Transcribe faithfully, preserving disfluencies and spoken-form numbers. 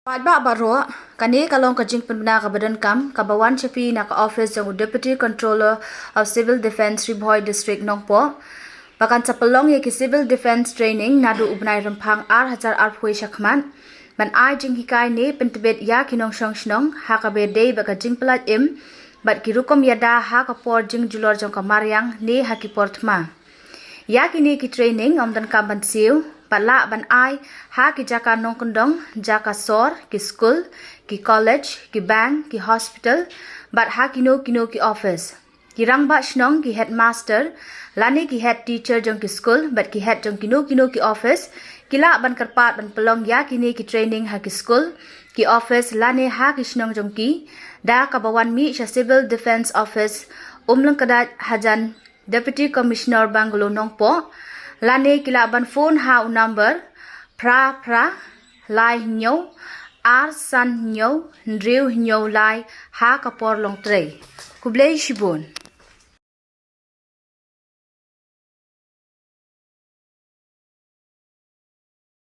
Paidbah baroh, kane ka long ka jingpynbna kaba donkam kaba wan sha phi na ka office jong u Deputy Controller of Civil Defence, Ri Bhoi District, Nongpoh, ba kan sa pynlong ïa ki Civil Defence Training naduh u bnai Rymphang ar hajar arphew shakhmat, ban ai jinghikai ne pyntbit ïa ki nongshong shnong ha kaba ïadei bad ka jingpyllait im bad ki rukom ïada ha ka por jingjulor jong ka mariang ne ha ki por thma. Ïa kine ki training ym donkam ban siew, bad lah ban ai ha ki jaka nongkyndong, jaka sor, ki skul, ki college, ki bank, ki hospital, bad ha kino kino ki office. Ki rangbah shnong, ki headmaster lane ki head teacher jong ki skul bad ki head jong kino kino ki office ki lah ban kyrpad ban pynlong ïa kine ki training ha ki skul, ki office lane ha ki shnong jong ki, da kaba wan mih sha Civil Defence Office, Umlyngkdait Hajan, Deputy Commissioner Bungalow, Nongpoh, lane ki lah ban phone ha u number phra phra lai hynñiew ar san hynñiew hynriew hynñiew lai ha ka por long trei. Khublei shibun.